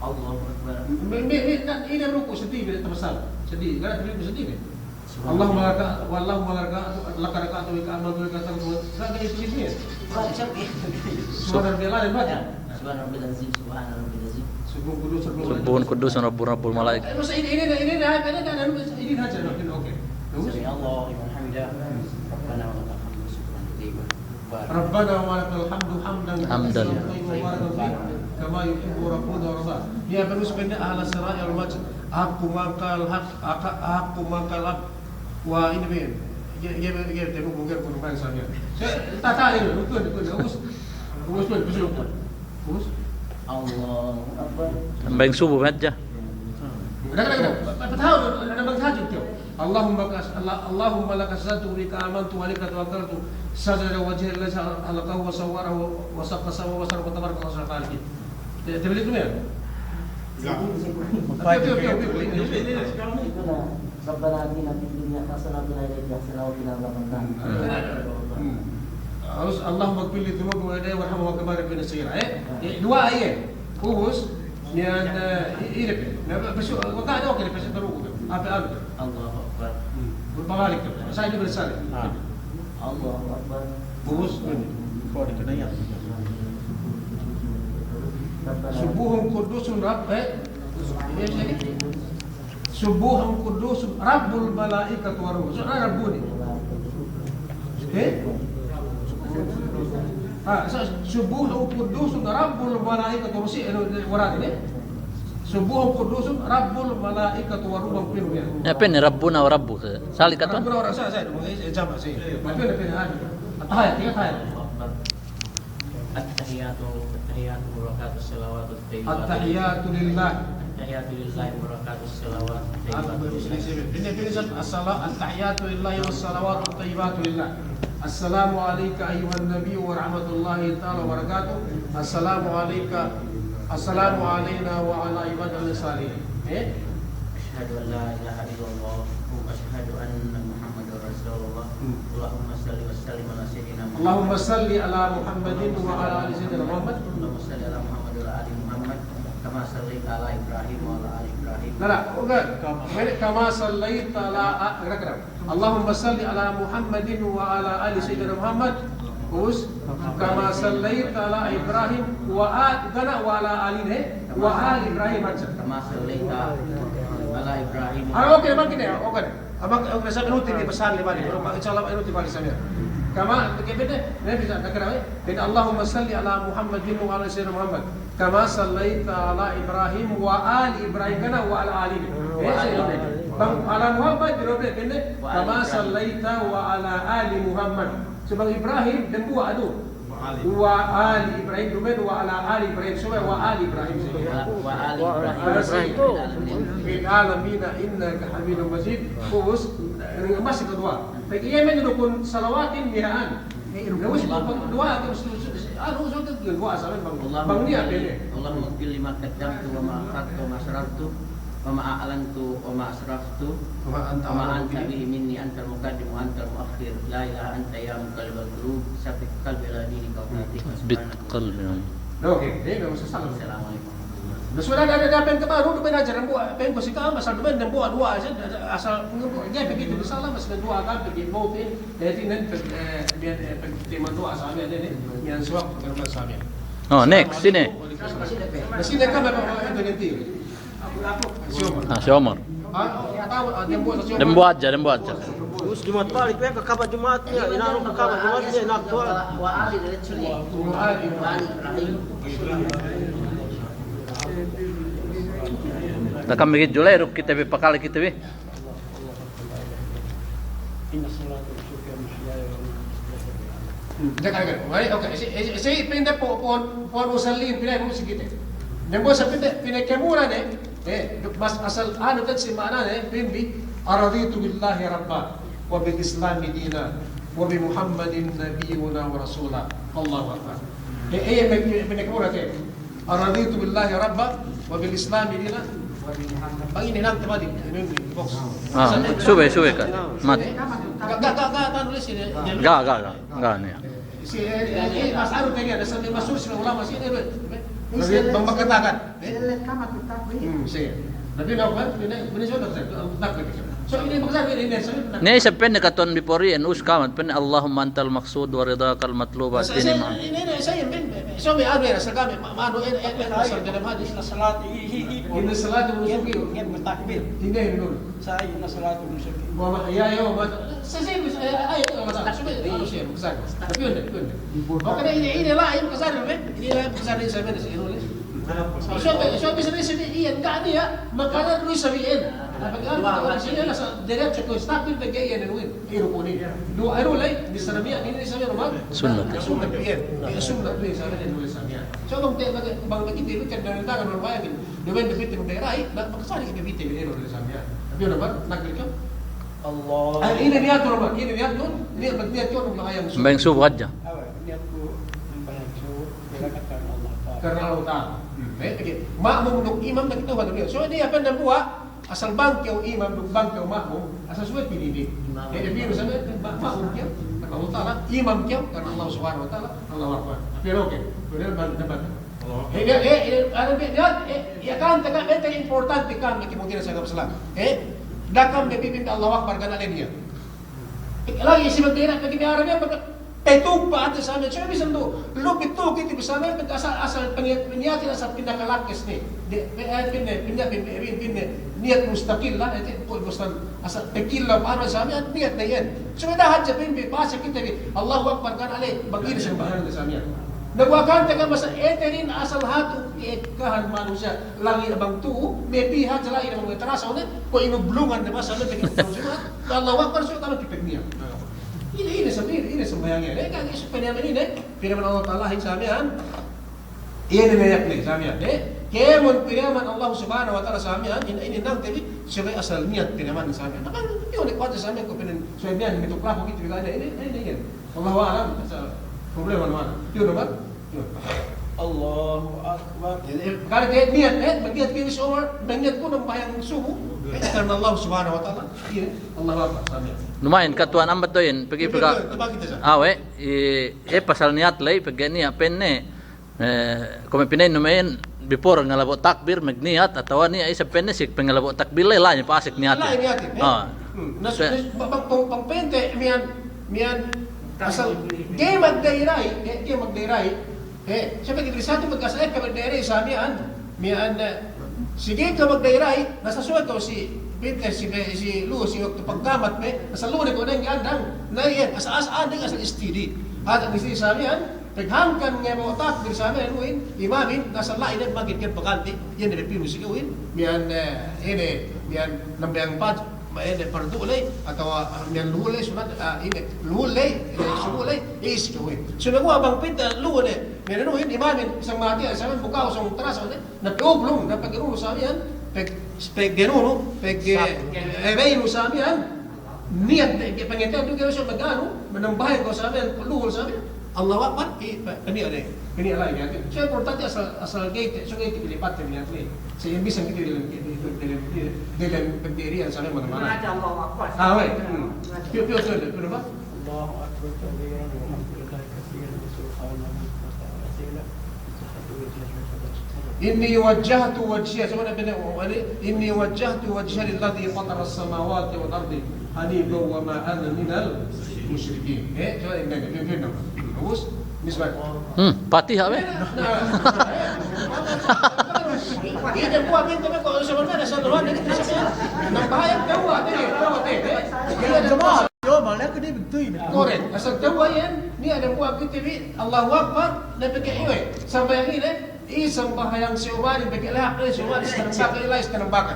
Allahu Akbar. Me, me, me, kan, ine ruku' seddi, bida' tamasal. Seddi, kan, ruku' seddi, me. Allahumma laka, Allahumma laka, laka raka'tu wa bika amantu wa bika istagantu. Sa-, sa-, sa-, sa-, Subhana rabbiyal a'la, baca. Ya, subhana rabbiyal azim, subhana rabbiyal azim. Subbuhun quddusun rabbur, rabbur, rabbul malaik. Eh, terus ini, ini, ini, ini, ini, ini, ini, ini, oke. Terus? Sami'allahu liman hamidah. Rabbana wa lakal hamdu, syukran tayyiban. Rabbana wa lakal hamdu hamdan Hamdan. Kathiran tayyiban mubarakan fih, kama yuhibbu rabbuna wa yarda. Ya, terus pende ahla sira'i wal majid. Aku mangkal hak, aka-, aku mangkal hak. Wa ini bin. Ya, ya, ya, ya, temu mungkin kurban saja. Saya tak tahu ini, betul, betul, bagus. Bagus, betul, betul, betul. Bagus. Allahu Akbar. Sambayang subuh hadja. Ada, ada, ada. Apa tahu, ada bang haji tu. Allahumma kas-, Allah-, Allahumma laka sajadtu wa bika amantu wa alayka tawakkaltu. Sajada wajhiya lillazi khalaqahu wa sawwarahu wa shaqqa sam'ahu wa basarahu, tabaraka ahsanul khaliqin. Tidak, tidak begitu ya? Enggak. Oke, oke, oke, oke. Ini, ini, ini sekarang ini. Rabbana atina fid dunya hasanatan wa fil akhirati hasanatan wa qina adzabannar. Hmm. Terus, Allahumma ighfir li dhunubi walidayya warhamhuma kama rabbayani saghira, eh? Eh, dua, iya. Ubus, niya', eh, i-, ini pe. Nah, besu-, maka ada, oke, besu teruku pe. Apa, apa? Allahu Akbar. Hmm. Berbalik tu. Saya ini bersalik. Ah. Allahu Akbar. Ubus, hmm. Kok dikenai ya? Subbuhun quddusun Rabb-, eh? Iya, iya. Subbuhun quddusun rabbul malaikati war ruh. So, ah, rabbuni. Eh? Ah, so, subbuhun quddusun rabbul malaikati war ruh. Si, eh, warad ini. Subbuhun quddusun rabbul malaikati war ruh, bang pinu ya. Ya, pinu rabbuna wa rabbuka. Sali' katan? Rabbuna wa rabbuka, sa-, sa-, eh, jama', sa-. Tapi ada pinu, ah. Tahiyat, tahiyat. At-tahiyatu, at-tahiyatu mubarakatus salawatut thayyibatu. At-tahiyatu lillah. At-tahiyatu lillahi mubarakatus salawatut thayyibatu lillah. Ini, ini, as-sala-, at-tahiyatu lillahi was salawatut thayyibatu lillah. Assalamu alayka ayyuhan nabiyyu wa rahmatullahi ta'ala wa barakatuh. Assalamu alayka, assalamu alayna wa ala ibadillahi salihin. Eh? Asyhadu an la ilaha illallah wa asyhadu anna Muhammadar Rasulullah. Hmm. Allahumma salli wa sallim ala sayyidina Muhammad. Allahumma salli ala Muhammadin wa ala ali sayyidina Muhammad. Allahumma salli ala Muhammad wa ala ali Muhammad. Kama sallaita ala Ibrahim wa ala ali Ibrahim. La, la, uga. Kama sallaita ala, ah, kira-kira. Allahumma salli ala Muhammadin wa ala ali sayyidina Muhammad. Us, kama sallaita ala Ibrahim wa a-, kana wa ala ali, he? Wa ali Ibrahim hadja. Kama sallaita ala Ibrahim. Ah, oke, makin ya, oke. Abang, oke, sa' minuti ni pasal lima ni. Insya Allah, minuti balik sa' niya'. Kama, oke, bete, ne bisa, tak kira, eh? Bete, Allahumma salli ala Muhammadin wa ala sayyidina Muhammad. Kama sallaita ala Ibrahim wa ali Ibrahim, kana wa ala ali. Eh, sa' ini. Bang ala Muhammad, di robe, bete, kama sallaita wa ala ali Muhammad. Subey Ibrahim, dembuwa' du. Wa ali. Wa ali Ibrahim, duma'in wa ala ali Ibrahim, subey wa ali Ibrahim. Wa, wa ali Ibrahim. Fil alamina innaka Hamidum Majid. Ubus, masih keduwa. Pegge' iye me' dukun salawatin miya'an. Ubus, duwa, anu, duwa, sa' bang, bang niya' pele. Allahumma ighfir li ma qaddamtu wa ma akhartu wa ma asrartu. وما أعلنت وما أسررت وما أنت أعلم به مني أنت المقدم وأنت المؤخر لا إله أنت يا مقلب القلوب ثبت قلبي على دينك وطاعتك سبحانك. Oke, deh, nggak usah salam. Assalamualaikum warahmatullahi wabarakatuh. Nah, sudah ada, ada, ada pen kebaru, du pen ajaran buwa', pen ko si ka'am, asal du pen, dan buwa', duwa', asal, asal, ngebu-, jadi begitu, salam, asal duwa', kan, pergi mautin, jadi, nen, eh, biar, eh, pergi terima duwa', asal, biar, ini, yang suap, bukan, asal, ya. Oh, next, sini. Assalamualaikum warahmatullahi wabarakatuh. Nah, sini, kan, Bapak, Bapak, itu, nanti. Ah, si Omar. Dembuwa' hadja, dembuwa' hadja. Ubus Juma'at balik, we' kakabut Juma'at niya', inanu kakabut Juma'at niya', inanu tuwan. Takam bigit julay, rup kite bi pakale kite bi. Inna salati wa nusuki wa mahyaya wa mamati lillahi rabbil alamin. Hmm, jaga, jaga. Baik, oke. Si, si, si, pinde po, po, po musallin, pinde musik kite. Dembuwa' sa' pinde, pinde kemura ne, eh, mas, asal anu tan si ma'ana ne, pinde, araditu billahi rabba, wa bil islami dina, wa bi Muhammadin nabiyyuna wa rasula. Allahu Akbar. Eh, eh, pinde, pinde kemura te. Araditu billahi rabba wa bil islami dina. Bang ini nanti mati. Ini, ini, box. Ah, subey, subey ka. Mat. Ga, ga, ga, ga, tanu sini. Ga, ga, ga. Ga, niya'. Si, eh, eh, mas anu tadi ada sambil masuk si ulama sini, eh. Bang bakatakan. Hmm, si. Tapi nak, ini, ini sudah, tak, tak, tak. So, ine, makasari, ine, ine, sabi na. Ine, isab pa'inne katuwan before iyan, us kamat, pa'inne, "Allahumma antal maqsud wa ridakal matlub, ahdini ma'ahum." Ine, ine, sa iyan, pa'in, pa'in. So, me' anu iyan, asal kami, ma-, ma'anu, ine, ine, ine, asal dalam hadis. Inna salati, hi, hi, hi. Inna salati wa nusuki. Iyan, iyan, takbir. Ine, ine, ine. Sa, inna salati wa nusuki. Wa mahyaya wa mamati. Sa, sa, sa, ay, ay, ay, ay, sa, sa, sa, sa. Tapi ine, ine. Oke, ine, ine, la'i, makasari, me'. Ine, la'i, makasari, sa, me', sa, ine, ine. So, so, so, bisan, bisan iyan, ga' niya', makana du isab iyan. Pegge' anu, sine la sa, diretso ku istakbil pegge' iyan anu iyan. Iru kunin. Duwa iru ley, bisan niya', inin isab iyan, Umar. Sunnat. Sunnat iyan. Iyan sunnat iyan, isab iyan, anu iyan, isab iyan. So, bang te, bang, bang begitu, lu kan dari tangan orang bayangin. Dumain du pitu, bang te rai, na, makasari kite pitu, iyan, anu iyan, isab iyan. Tapi unu, Umar, nakbir kew? Allah. Ay, ine niyat, Umar, ine niyat, inu, niyat, niyat kew, anu, sambahayang subu. Sambahayang subu hadja. Awe, niyat ku sambahayang subu. Karna Allah Ta'ala. Karna Allah Ta'ala. Hmm. Eh, pegge' ma'mum duk imam, na kite hatu niya'. So, ine, apa dambuwa', asal bang kew imam duk bang kew ma'mum, asal subey pinili'. Imam. Eh, pinili' subey, ma-, ma'mum kew karna Allah Ta'ala, imam kew karna Allah Subhanahu wa Ta'ala, Allahu Akbar. Tapi oke, kemudian bang dapat. Allahu Akbar. Eh, eh, eh, eh, anu, eh, eh, iye kan, teka, eh, teka importante kan, bagi mungkin sa agama Islam. Eh, da'a kam bibin Allahu Akbar, kan, aleniya. Lagi' si magdira, pegge' me' Arab iyan, pegge' petug pa ate sa me', so bisan du, lu petug kite bi sa me', pegge' asal, asal peniya-, peniyatin asal pinakalakkes ne. De, pe-, eh, pinne, pinne, pinne, pinne, niyat mustaqilla, ete, ko' bostan, asal pekilla pa anu sa me', niyat ne iyan. So me' da'a hadja pin bi, basa kite bi, Allahu Akbar, kan, ale, bang ine sambahayang sa me' iyan. Na buwa' kan, teka masa, ete rin asal hatu, ke'ekkahan manusiya', lagi' bang tu'u, me' bi hadja lagi' bang me' tarasa, ne, ko' inublungan ne masa, ne, pegge' Allahu Akbar, so, kan, kite bi niya'. Ine, ine sam-, ine, ine sambahayang iyan. Eh, kan isu pinayaman ine, pinayaman Allah Ta'ala hin sa miya'an. Iye ne niyat ne sa miya'an. Eh, kēmon pinayaman Allah Subhanahu wa Ta'ala sa miya'an, ine, ine nang tebi, subey asal niyat pinayaman sa miya'an. Apa, iye ne kuwat sa miya'an, ko' pinayaman, subey miya'an, mitu' klapo kite bi ga' ine, ine, ine, ine. Allahu a'lam, sa problema ne ma'ana. Iye ne, Bang? Allahu Akbar. Jadi, eh, kari te niyat, eh, magniyat kite bi subu, magniyat ku nambahayang subu, eh, karna Allah Subhanahu wa Ta'ala, iye, Allahu Akbar, sa miya'an. Lumayan, katuwan ambat do'in, pegge', pegge', pegge', pegge', awe', eh, eh, pasal niyat ley, pegge' niya' pa'inne, eh, kuwe' me' pina'innu miya'an, before ngalabo' takbir, magniyat, atawa niya' isab pa'inne, si pangalabo' takbir ley, la'i ne pa'asek niyatin. La'i niyatin, eh? Ah. Hmm. Nas-, nas-, ba-, ba-, bang, bang pa'inte miya'an, miya'an asal ga'i magdayra'i, ga'i, ga'i magdayra'i. Eh, siyempre, kite bi satu magkasa'ek ka magdayra'i sa miya'an, miya'an, eh, sige ka magdayra'i, na sasuway kew si, pa'inte si, si lu'u si waktu pagkamat pe, asal lu'u ne kew deng andang, na iyan, asal, asal andang, asal istidi. Hāti istidi sa miya'an, pag hangkan ngebo' takbir sa miya'an lu'uhin, imamin, asal la'i ne magin kan paganti', iyan ne pinu si kawin, miya'an, eh, ine, miya'an nambahayang pad-, ma-, ine, pardu ley, atawa, ah, miya'an luhul ley, sunat, ah, ine, luhul ley, ine, subu ley, isi kawin. Sumaguwa' bang pa'inte lu'u ne, miya'an lu'uhin, imamin, isab mati, isab bukaw, isab tarasa, ne, na pag-ublung, na pag-inu sa miya'an, pag-, pag-inu, pag-, eh, baynu sa miya'an, niyat, eh, pangateyan du kew sa maganu, manambahayang kew sa miya'an, luhul sa miya'an, Allahu Akbar, i, pa-, paniya' ley, paniya' ley, ya. So, importante asal, asal ga'i te, so ga'i te pilipat te niyat ley. Sa iyan bisan kite bi dem, dem, dem, dem pagdirihan sa miya'an mana-mana. Allahu Akbar. Ah, we'. Hmm. Piyu, piyu, piyu, piyu, piyu, Allahu Akbar kabiran, walhamdulillahi kathiran, wa subhanallahi bukratan wa asila. Inni wajjahtu wajhiya, coba nak pinda, ini, inni wajjahtu wajhiya lilladhi fatara as-samawati wal ardi hanifan wa ma ana minal mushrikin. Eh, coba ini, ini, ini, ini. Bagus? Misbah. Hmm, Fatiha be. Ini buwa' pintu be ko' sebenarnya satu hari ini. Nambahayang tewwa' te, tewwa' te. Ini jama'a. Yo, malah ke dia betul ini. Korek. Asal tewwa' iyan, niya' dem buwa' kite bi, Allahu Akbar, na pegge' iye sambahayang ine, i sambahayang si Umar, pegge' lehak, eh, si Umar, si tanang baka, ila si tanang baka.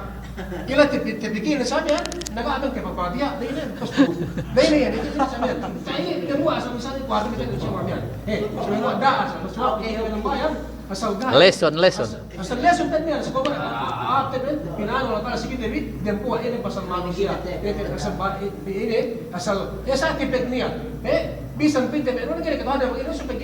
Ila te pi-, te pikil sa miya'an, na ga' bang ke papadiya, na ine, terus tu. Na ine, ine, ine sa miya'an. Sa ine, dem buwa' asal misalnya, kuwatu misalnya, si Umar miya'an. Eh, si Umar da'a, asal, si Umar, eh, sambahayang, asal da'a. Lesson, lesson. Asal lesson kan niya', sa kuwe' miya'an, ah, ah, te ben, pina'anu Allah Ta'ala si kite bi, dem buwa' ine pasal manusiya', ine pasal ba-, i-, ine, asal, iye sa kite bi niya', eh, bisan pinte bi, ine, ine,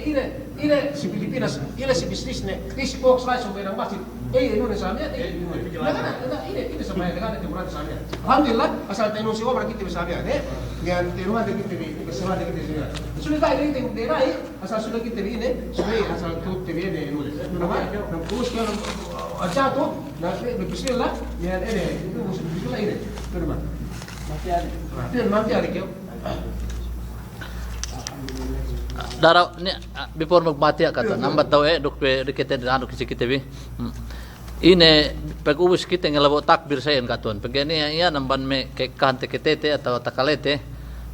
ine, ine, si Pilipinas, ine, si bisnisne, ine, si box rice, sambahayang masjid, eh, ine, ine, sa miya'an, eh, ine, ine. Na, na, na, ine, ine, sambahayang, na, na, ine, sa miya'an. Alhamdulillah, asal ta'inu si Umar kite bi sa miya'an, eh, iyan ta'inu hadja kite bi, ta'inu hadja kite bi sa miya'an. Sudah, ine, ine, ine, Asal sudah kite bi ine, sudah asal tu'ut te bi ine, nulis. Inu ba? Na terus ke, ah, jatu, na, eh, bismillah, iyan ine, itu musuh bismillah ine. Inu ba? Dara, ni, ah, before magmatiya' katan, ambat daw, eh, duk pe, duk kite, anu, kisi kite bi. Hmm. Ine, pag ubus kite ngalabo' takbir sa iyan katan. Pag iyan, iyan, iyan, amban me' ka'ekkahan te kite te atawa takalete,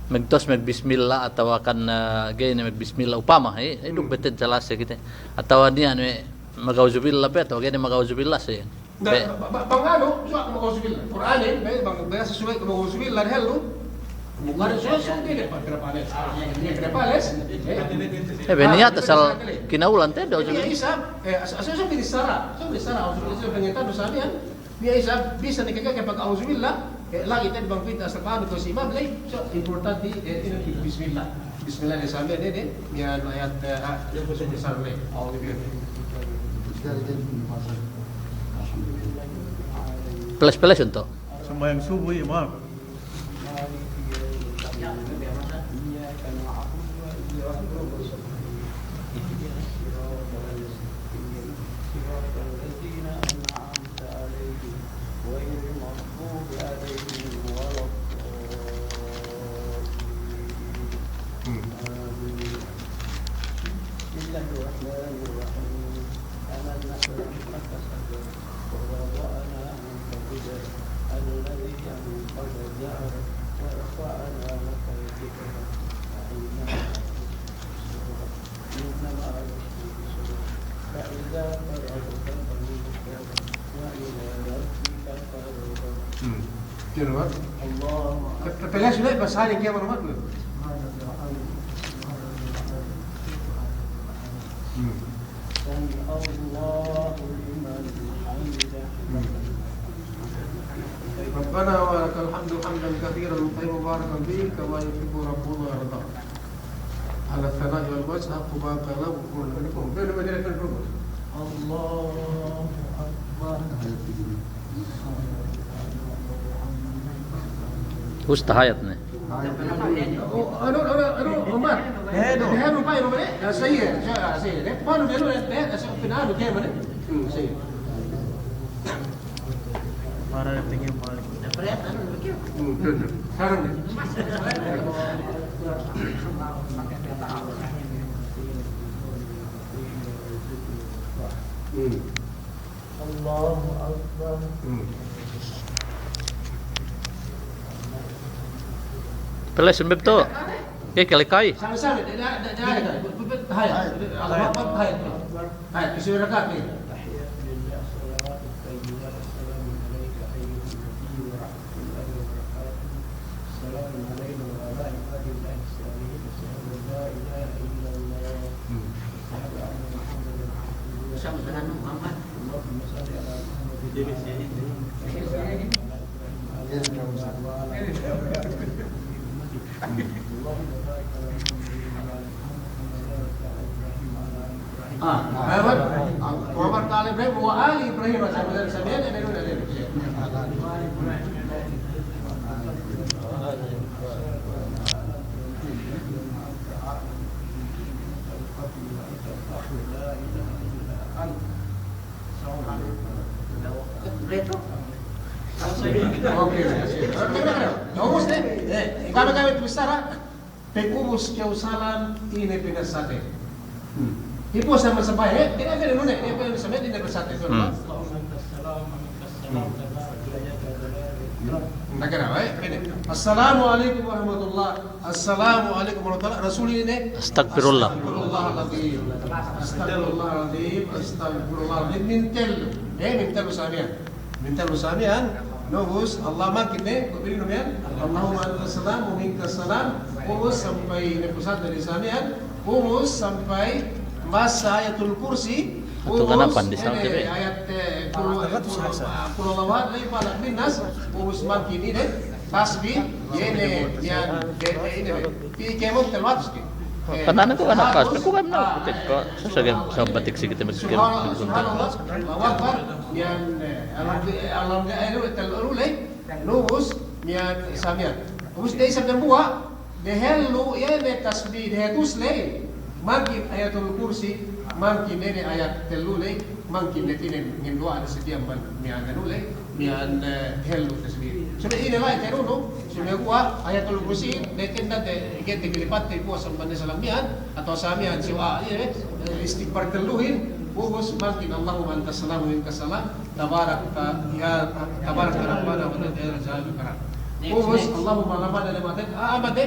magtūs magbismillah atawa kan, eh, ga'i ne magbismillah upama, eh, eh, duk bete jalase kite. Atawa niya' ne magauzubillah pe, atawa ga'i ne magauzubillah sa iyan. Be. Bang, bang, bang anu, suwa' magauzubillah. Kur'anin, be, bang, bang subey magauzubillah dehellu. Bukan, suwa', suwa', ga'i ne, pagkira pales. Ga'i ne pales. Eh, be, niya' asal kinaulan te, auzubillah. Isab, eh, as-, as-, asal binissara. Asal binissara, auzubillah, asal binissara, auzubillah. Niya' isab, bisan ne kaka pag-auzubillah, eh, lagi' te bang pinta asal pa'anu tu si imam ley, so, importante, eh, ine, bismillah. Bismillah ne sambil ne, ne, niya' ayat, eh, ah, auzubillah. Peles-peles untu'. Sambahayang subuh, imam. عليهم غير المغضوب عليهم ولا الضالين. آمين. بسم الله الرحمن الرحيم. ألم نشرح لك صدرك ووضعنا عنك وزرك الذي أنقض ظهرك ورفعنا لك ذكرك فإن مع العسر يسرا. فإذا فرغت فانصب وإلى ربك فارغب. Hmm. Allahu Akbar. Pe-, pe-, peles ne, bahasa Indonesia mana, Mat? Hmm. سمع الله لمن حمده. Hmm. ربنا ولك الحمد حمدا كثيرا طيبا مباركا فيه كما يحب ربنا ويرضى. على الثناء والمدح حق ما قاله كل منكم. بين مدينة الكفر. الله أكبر. Us tahayat ne. Anu, anu, anu, Umar. Anu. Anu, Umar, eh? Ya, saya, saya, saya. Anu, anu, eh, eh, saya, anu, kayak mana? Hmm, saya. Para tinggi balik. Hmm, tuh, tuh. Sekarang deh. Hmm. Allahu Akbar. Hmm. Pele sembeb to. Ke kali kai. Sama-sama, da, da, da, da, da. Hai. Allahu Akbar, hai. Hai, isi rakaat ni. التحيات لله، الصلوات الطيبات، السلام عليك أيها النبي ورحمة الله وبركاته. السلام علينا وعلى عباد الله الصالحين. أشهد أن لا إله إلا الله. أشهد أن محمدا عبده ورسوله. اللهم صل على محمد وعلى آل محمد كما صليت على إبراهيم وعلى آل إبراهيم. اللهم بارك على محمد وعلى آل محمد كما باركت على إبراهيم وعلى آل إبراهيم. Ah, Muhammad, Muhammad ala Ibrahim wa ali Ibrahim. Oke, oke. Ubus ne, eh, kami, kami bissara. Pag ubus kew salam, ine pinassate. Hmm. Ipu sama-sama, eh, ine, ine, ine, ine pinassate, ine pinassate. Hmm. Nagana, eh, ine. Assalamu alaikum warahmatullah. Assalamu alaikum warahmatullah. Rasul ine. Astagfirullah. Astagfirullahaladzim. Astagfirullahaladzim. Astagfirullahaladzim. Mintel. Eh, mintel samiyan. Mintel samiyan, ubus, Allah mangkin ne, kuwe' inin miya'an, Allahumma antas salam wa minkas salam, ubus sampay ne pusat dari samiyan, ubus sampay masa Ayatul Kursi, ubus ine ayat, eh, kul, kul, kul huwallahu ahad, lagi' Falaq bin Nas, ubus mangkin ine, tasbih, iye ne, iyan, eh, eh, ine, pi kēmon telwatus ke. Kanana ku anak pas, ku kan na, ku tek, ku sa, sa, sa batik si kite magkir. Subhanallah, Allahu Akbar. Iyan, eh, alhamdu-, eh, alhamdulillah, eh, tellu ley, ubus, iyan, samiyan. Ubus, de isab dambuwa', dehellu, iye ne tasbih, dehatus ley, mangkin Ayatul Kursi, mangkin ine ayat tellu ley, mangkin ne tinen, ngenduwa'a ne setiya man, iyan anu ley, iyan, eh, dehellu tasbih. Subey ine la'i, tenunu, subey guwa' Ayatul Kursi, deken dante, gete pilipatte puwas amban ne salam miya'an, atawa sa miya'an siwa, iye, eh, istigfar telluhin, ubus mangkin Allahumma antas salam wa minkas salam, tabarakta ya, tabarakta rabbana wa ta'ala ya dzal jalali wal ikram. Ubus Allahumma la mani' lima a'tayta, ah, amate,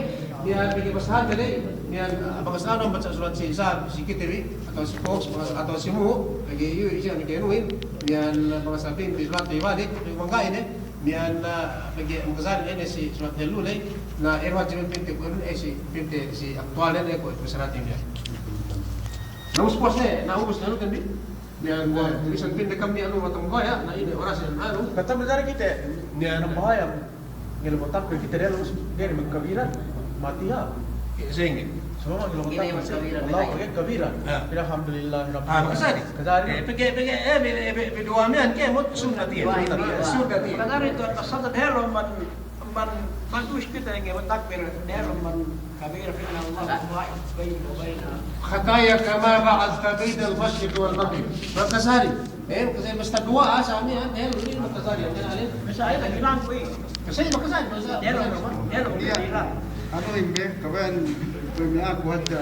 ya, pegge' basahan tadi, ya, bakas anu baca surat si Isa, si kite bi, atawa si Fox, bakas, atawa si Mu, pegge' iyu, isi anu kenuhin, ya, bakas apin, bi surat ibalik, mangga ine, Miya'an, ah, pegge' makajari ne si surat tellu ley, na, eh, wajib pinte kuwe' ne si, pinte si aktuwal ne kuwe' ku saratin ne. Na ubus puwas ne, na ubus ne, anu kan bi? Miya'an, ah, bisan pinte kami anu matang baya, na ine oras anu. Kata makajari kite, miya'an bahaya. Ngelu matang kite diyalem, diyalem kabira, mati ha. Sa'ingge? Subey ngelu matang, Allahu akbar kabira. Ya. Alhamdulillah, Rabbil alamin. Ah, makajari. Makajari. Eh, pegge', pegge', eh, bi, bi, bi duwa miya'an kēmon sunnat iye. Duwa iye. Sunnat iye. Makajari tu'u, asal diyalem man, man, man, bagus kite ngelu takbir, diyalem man kabira, fa inna Allaha ba'id bayni wa bayna khataya kama ba'adta baynal mashriqi wal maghrib. Makajari. Eh, kasi basta duwa, ah, sa miya'an, eh, lu ini makajari, eh, lu ini. Kasi makajari, basta. Iya. Anu, imbe, kaban, pemi aku hadja.